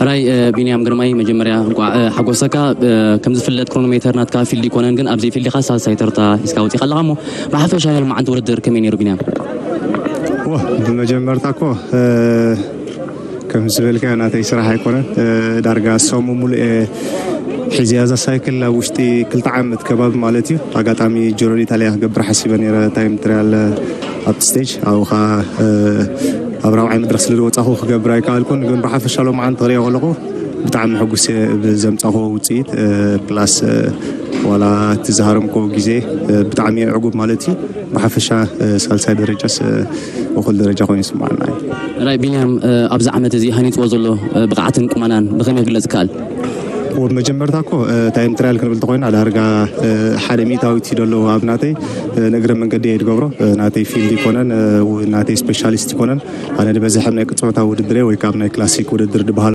ራይ ቢንያም ግርማይ፣ መጀመርያ እንቋዕ ሓጎሰካ። ከምዝፍለጥ ክሮኖሜተር ናትካ ፊልድ ይኮነን፣ ግን ኣብዚ ፊልድካ ሳልሳይ ተርታ ሒዝካ ወፂኻ ኣለኻ። እሞ ብሓፈሻ ናይ ሎማዓንቲ ውድድር ከመይ ነይሩ ቢንያም? ብመጀመርታ እኮ ከም ዝበልካዮ ናተይ ስራሕ ኣይኮነን። ዳርጋ ሰሙ ሙሉእ ሒዝያ እዛ ሳይክል ኣብ ውሽጢ ክልተ ዓመት ከባቢ ማለት እዩ። ኣጋጣሚ ጅሮ ኢታሊያ ክገብር ሓሲበ ነረ፣ ታይም ትሪያል ኣብቲ ስቴጅ ኣብኡ ከዓ ኣብ ራብዓይ መድረክ ስለ ዝወፃኹ ክገብር ኣይከኣልኩን። ግን ብሓፈሻ ሎማዓንቲ ክሪኦ ከለኹ ብጣዕሚ ሕጉስ እየ ብዘምፃኹዎ ውፅኢት። ፕላስ ዋላ እቲ ዝሃረምክዎ ግዜ ብጣዕሚ እየ ዕጉብ ማለት እዩ። ብሓፈሻ ሳልሳይ ደረጃስ እኹል ደረጃ ኮይኑ ይስማዓና እዩ። ራይ ቢንያም፣ ኣብዚ ዓመት እዚ ሃኒፅዎ ዘሎ ብቕዓትን ቁመናን ብኸመይ ክግለፅ ይከኣል? ወብ መጀመርታ እኮ ታይም ትራያል ክንብል ተኮይና ዳርጋ ሓደ ሚእታዊት እዩ ደሎ ኣብ ናተይ። ንእግረ መንገዲ እየ ዝገብሮ። ናተይ ፊልድ ይኮነን፣ ናተይ ስፔሻሊስት ይኮነን። ኣነ ዝበዝሐ ናይ ቅፅበታዊ ውድድር ወይ ካብ ናይ ክላሲክ ውድድር ዝበሃል